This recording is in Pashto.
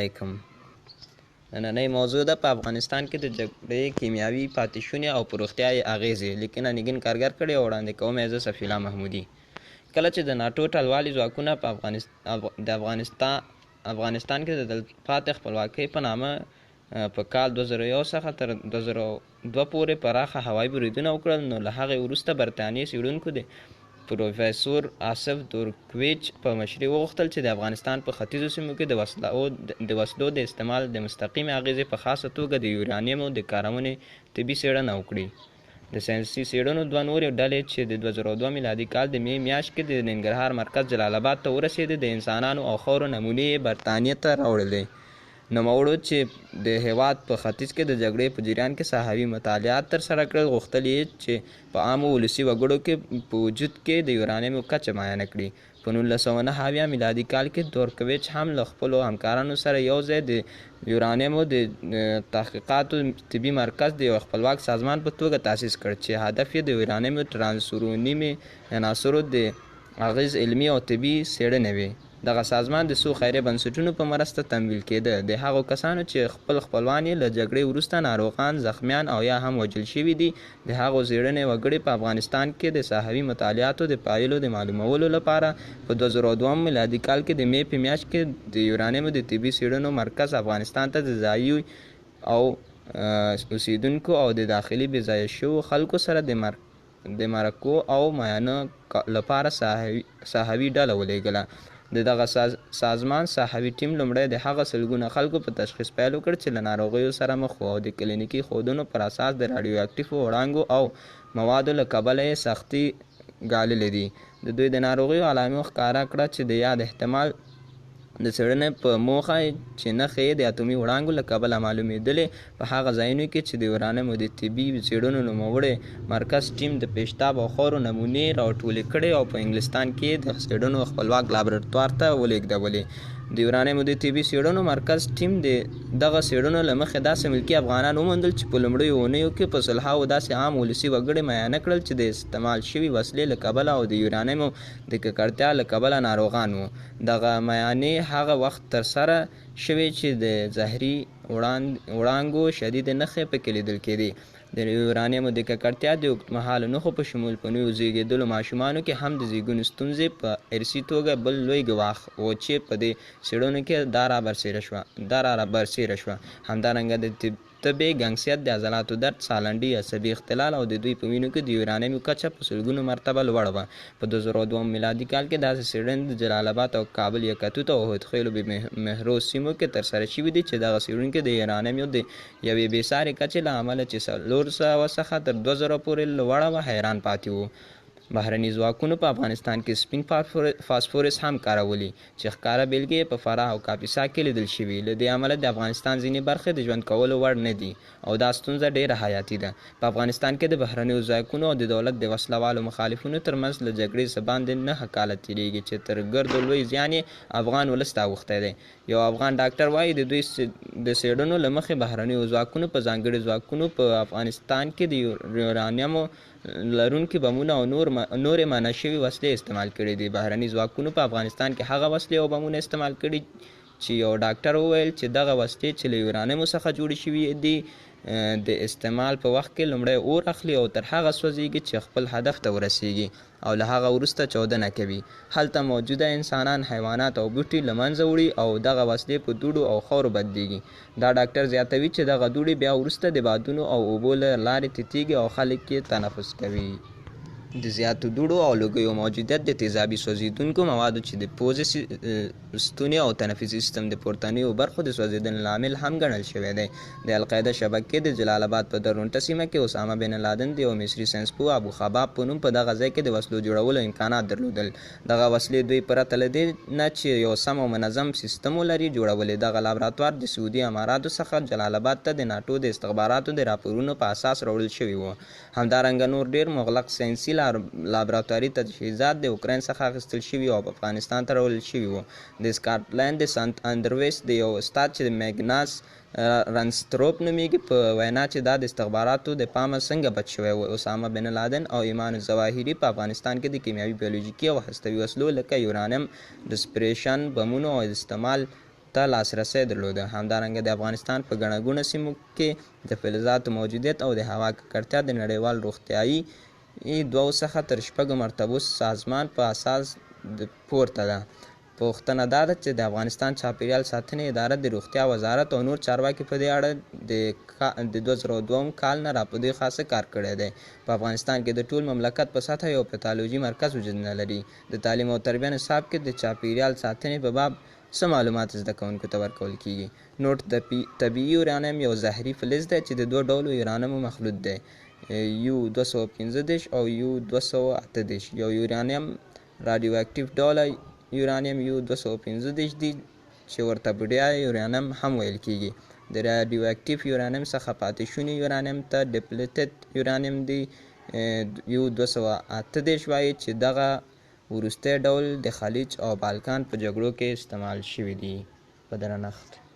علیکم. نننۍ موضوع ده په افغانستان کې د جګړې کیمیاوي پاتې شونې او په روغتیا یې اغېزې. لیکنه نګین کارګر کړې او وړاندې کوم یې زه صفی الله محمودي. کله چې د ناټو ټلوالي ځواکونه په افغانستان کې د تلپاتې خپلواکۍ په نامه په کال 2001 څخه تر 2002 پورې پراخه هوایي بریدونه وکړل، نو له هغې وروسته برتانیې څېړونکو د پروفیسور آصف دورکویچ په مشرۍ وغوښتل چې د افغانستان په ختیځو سیمو کې د وسلو د استعمال د مستقیمې اغېزې په خاصه توګه د یورانیمو د کارونې طبي څېړنه وکړي. د ساینسي څېړنو دوه نورې ډلې چې د 2002 میلادي کال د می میاشت کې د ننګرهار مرکز جلال اباد ته ورسېدې، د انسانانو او خاورو نمونې یې برتانیې ته راوړلې. نوموړو چې د هېواد په ختیځ کې د جګړې په جریان کې ساحوي مطالعات ترسره کړل، غوښتل یې چې په عامو ولسي وګړو کې په وجود کې د یورانیمو کچه معاینه کړي. په 1979 میلادي کال کې دورکویچ هم له خپلو همکارانو سره یو ځای د یورانیمو د تحقیقاتو طبي مرکز د یوه خپلواک سازمان په توګه تاسیس کړ چې هدف یې د یورانیمو ترانسورونیمي عناصرو د اغېز علمي او طبي څېړنې وې. دغه سازمان د څو خیریه بنسټونو په مرسته تمویل کېده. د هغو کسانو چې خپل خپلوان یې له جګړې وروسته ناروغان، زخمیان او یا هم وژل شوي دي، د هغو څېړنې وګړي په افغانستان کې د ساحوي مطالعاتو د پایلو د معلومولو لپاره په 2002 میلادي کال کې د می په میاشت کې د یورانیمو د طبي څېړنو مرکز افغانستان ته د ځایي او اوسېدونکو او د داخلي بې ځایه شوو خلکو سره د مرکو او معاینو لپاره ساحوي ډله ولېږله. د دغه سازمان ساحوي ټیم لومړی د هغه سلګونه خلکو په تشخیص پیل وکړ چې له ناروغیو سره مخ وو او د کلینیکي ښودنو پر اساس د راډیو اکټیفو وړانګو او موادو له کبله یې سختي ګاللې دي. د دوی د ناروغیو علامو ښکاره کړه چې د یاد احتمال د څېړنې په موخه چې نښې یې د اتومي وړانګو له کبله معلومېدلې، په هغه ځایونو کې چې د یورانیمو د طبي څېړنو نوموړی مرکز ټیم د پیشتاب او خاورو نمونې راټولې کړې او په انګلستان کې د څېړنو خپلواک لابراتوار ته ولېږدولې. د یورانیمو د طبي څېړنو مرکز ټیم د دغه څېړنو له مخې داسې ملکي افغانان وموندل چې په لومړیو اونیو کې په سلهاوو داسې عام ولسي وګړي معاینه کړل چې د استعمال شوي وسلې له کبله او د یورانیمو د ککړتیا له کبله ناروغان وو. دغه معاینې هغه وخت ترسره شوې چې د زهري وړانګو شدیدې نښې پکې لیدل کېدې. د یورانیمو د ککړتیا د اوږدمهالو نښو په شمول په نویو زیږېدلو ماشومانو کې هم د زیږون ستونزې په ارثي توګه بل لوی ګواښ و چې په دې څېړنو کې دا را برسېره شوه. همدارنګه د تبې، ګنګسیت، د عضلاتو درد، سالنډي، عصبي اختلال او د دوی په وینو کې د یورانیمو کچه په سلګونو مرتبه لوړه وه. په 2002 میلادي کال کې داسې څېړنې د جلال اباد او کابل یکتوت او احدخېلو بې مهرو سیمو کې ترسره شوې دي چې دغه څېړونکي د یورانیمو د یوې بې سارې کچې له امله چې 400 څخه تر 2000 پورې لوړه وه حیران پاتې وو. بهرني ځواکونو په افغانستان کې سپین فاسفورس هم کارولي چې ښکاره بېلګې یې په فراه او کاپیسا کې لیدل شوي. له دې امله د افغانستان ځینې برخې د ژوند کولو وړ نه دي او دا ستونزه ډېره حیاتي ده. په افغانستان کې د بهرنیو ځواکونو او د دولت د وسله والو مخالفینو ترمنځ له جګړې څه باندې 9 کاله تېرېږي چې تر ګردو لوی زیان یې افغان ولس ته اوښتی دی. یو افغان ډاکټر وایي د دوی د څېړنو له مخې بهرنیو ځواکونو په ځانګړي ځواکونو په افغانستان کې د یورانیمو لرونکي بمونه او نورې منع شوې وسلې استعمال کړې دي. بهرني ځواکونو په افغانستان کې هغه وسلې او بمونه استعمال کړي چې یو ډاکټر وویل چې دغه وسلې چې له یورانیمو څخه جوړې شوې دي د استعمال په وخت کې لومړی اور اخلي او تر هغه سوځېږي چې خپل هدف ته ورسېږي او له هغه وروسته چاودنه کوي. هلته موجوده انسانان، حیوانات او بوټي له منځه وړي او دغه وسلې په دوړو او خاورو بدلېږي. دا ډاکټر زیاتوي چې دغه دوړې بیا وروسته د بادونو او اوبو له لارې تیتېږي او خلک یې تنفس کوي. د زیاتو دوړو او لوګیو موجودیت د تیزابي سوځېدونکو موادو چې د پوزې، ستوني او تنفسي سیستم د پورتنیو برخو د سوځېدنې لامل هم ګڼل شوی دی. د القاعده شبکې د جلال اباد په درونټه سیمه کې اسامه بن لادن د یو مصري ساینسپوه ابو خباب په نوم په دغه ځای کې د وسلو جوړولو امکانات درلودل. دغه وسلې دوی پرته له دې نه چې یو سم او منظم سیستم ولري جوړولې. دغه لابراتوار د سعودي اماراتو څخه جلال اباد ته د ناټو د استخباراتو د راپورونو په اساس راوړل شوي وو. همدارنګه نور ډېر مغلق ساینسي لابراتواري تجهیزات د اوکراین څخه اخیستل شوي او افغانستان ته راوړل شوي وو. د سکاټلند د سنت اندرویس د یو استاد چې د مګناس رنستروپ نومېږي په وینا چې دا د استخباراتو د پامه څنګه بچ شوی و، اسامه بن لادن او ایمان الظواهري په افغانستان کې د کیمیاوي، بیولوژیکي او هستوي وسلو لکه یورانیم، ډسپریشن بمونو او استعمال ته لاسرسی درلوده. همدارنګه د افغانستان په ګڼه ګوڼه سیمو کې د فلزاتو موجودیت او د هوا ککړتیا د نړیوال روغتیايي دوو څخه تر شپږو مرتبو سازمان په اساس پورته ده. پوښتنه دا ده چې د افغانستان چاپیریال ساتنې اداره، د روغتیا وزارت او نور چارواکي په دې اړه د 2002 کال نه راپدېخوا څه کار کړی دی؟ په افغانستان کې د ټول مملکت په سطحه یو پیتالوژي مرکز وجود نه لري. د تعلیم او تربیه نصاب کې د چاپیریال ساتنې په باب څه معلومات زده کوونکو ته ورکول کیږي؟ نوټ: طبیعي یورانیم یو زهري فلز دی چې د دوه ډولو یورانیمو مخلوط دی، یو 235 او یو 238. یو یورانیم راډیو اکټیف ډوله یورانیم یو 235 دي چې ورته بډایه یورانیم هم ویل کیږي. د راډیو اکټیف یورانیم څخه پاتې شوني یورانیم ته ډیپلیټډ یورانیم دی یو 238 وایي چې دغه وروستی ډول د خلیج او بالکان په جګړو کې استعمال شوي دي. په درنښت.